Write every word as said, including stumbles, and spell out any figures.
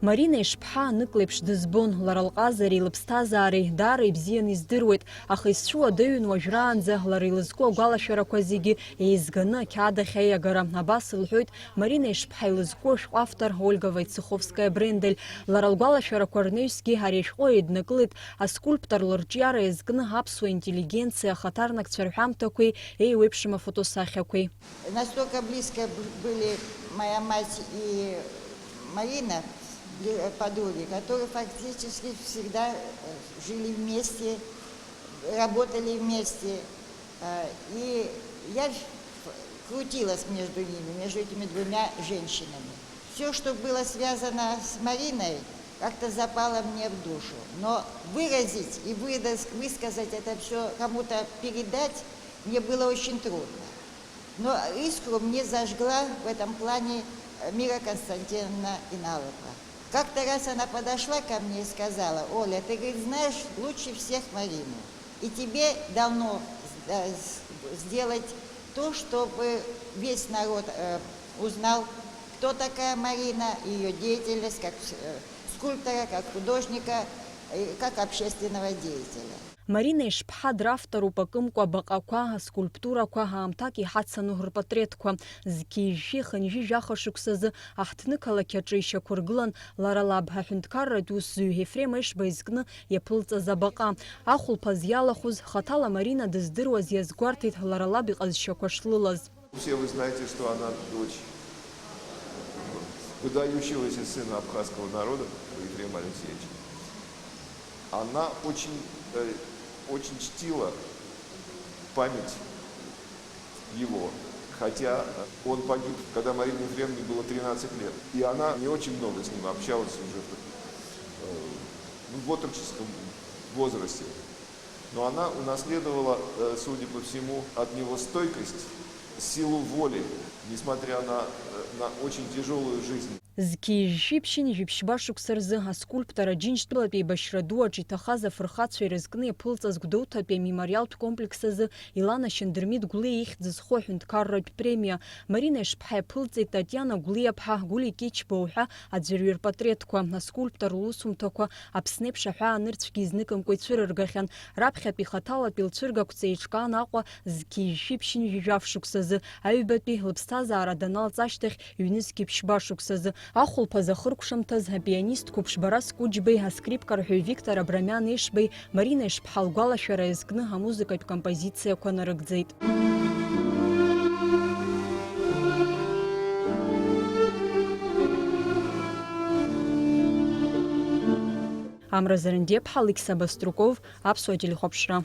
Марина ишԥҳа анык леиԥш дызбон, лара лҟазареи лыԥсҭазаареи даара ибзианы издыруеит, аха исцәуадаҩын уажәраанӡа лара илызку агәалашәарақәа зегьы еизганы ақьаад ахь аиагара. Абас лҳәоит Марина ишԥҳа илызку ашәҟәы автор Ольга Войцеховская-Брендель. Лара лгәалашәарақәа рнаҩсгьы ари ашәҟәы еиднакылеит аскульптор лырҿиара иазкны аԥсуа интеллигенциа ахаҭарнакцәа рҳәамҭақәеи еиуеиԥшым афотосахьақәеи. Настолько близко б- были моя мать и Марина бли- подруги, которые фактически всегда э, жили вместе, работали вместе. Э, И я в- крутилась между ними, между этими двумя женщинами. Все, что было связано с Мариной, как-то запало мне в душу. Но выразить и выдас- высказать это все кому-то, передать, мне было очень трудно. Но искру мне зажгла в этом плане э, Мира Константиновна Иналова. Как-то раз она подошла ко мне и сказала: «Оля, ты, говорит, знаешь лучше всех Марину. И тебе дано э, с- сделать то, чтобы весь народ э, узнал, кто такая Марина, ее деятельность как э, скульптора, как художника, и как общественного деятеля». Марина ишԥҳа дравторуп акымкәа абаҟақәа, аскульптурақәа, аамҭак иҳацану рпатреҭқәа. Зқьи жәшәи хынҩажәи жәаха шықәсазы аҳҭнықалақь аҿы ишьақәыргылан лара лаб, аҳәынҭқарратә усзуҩ Ефрем Ешба изкны иаԥылҵаз абаҟа. Ахәылԥаз иалахәыз, хаҭала Марина дыздыруаз иазгәарҭеит лара лаб иҟазшьақәа шлылаз. Все вы знаете, что она дочь выдающегося сына абхазского народа Ефрема Алексеевича. Она очень, э, очень чтила память его, хотя он погиб, когда Марине Ефремовне было тринадцать лет. И она не очень много с ним общалась уже в, э, в отроческом возрасте. Но она унаследовала, э, судя по всему, от него стойкость, силу воли, несмотря на, э, на очень тяжелую жизнь. Зқьи жәшәи ԥшьынҩажәи ԥшьба шықәса рзы аскульптор Аџьынџьтәылатә еибашьра ду аҿы иҭахаз афырхацәа ирызкны иаԥылҵаз Гәдоуҭатәи амемориалтә комплекс азы Илана Шьындырмит Гәлиа ихьӡ зху аҳәынҭқарратә премиа, Марина Ешԥҳа иаԥылҵеит Татиана Гәлиаԥҳа, Гәлиа Кьычба уҳәа аӡәырҩы рпатреҭқәа, аскульптор лусумҭақәа Аԥсны еиԥш аҳәаа нырцәгьы изныкымкәа ицәырыргахьан. Раԥхьатәи хаҭалатәи лцәыргақәҵа еиҿкаан Аҟәа зқьи жәшәи ԥшьынҩажәи жәаф шықәсазы, аҩбатәи лыԥсҭазаара даналҵ ашьҭахь ҩнызқьи ԥшьба шықәсазы. Ахәылԥаз ахыркәшамҭаз апианист қәыԥш Барас Кәыџьбеи аскрипка рҳәаҩ Виктор Абрамиан Ешбеи Марина Ешԥҳа лгәалашәара иазкны амузыкатә композициақәа нарыгӡеит. Амра Зарандиаԥҳа, Алықьса Баструков, Аԥсуа телехәаԥшра.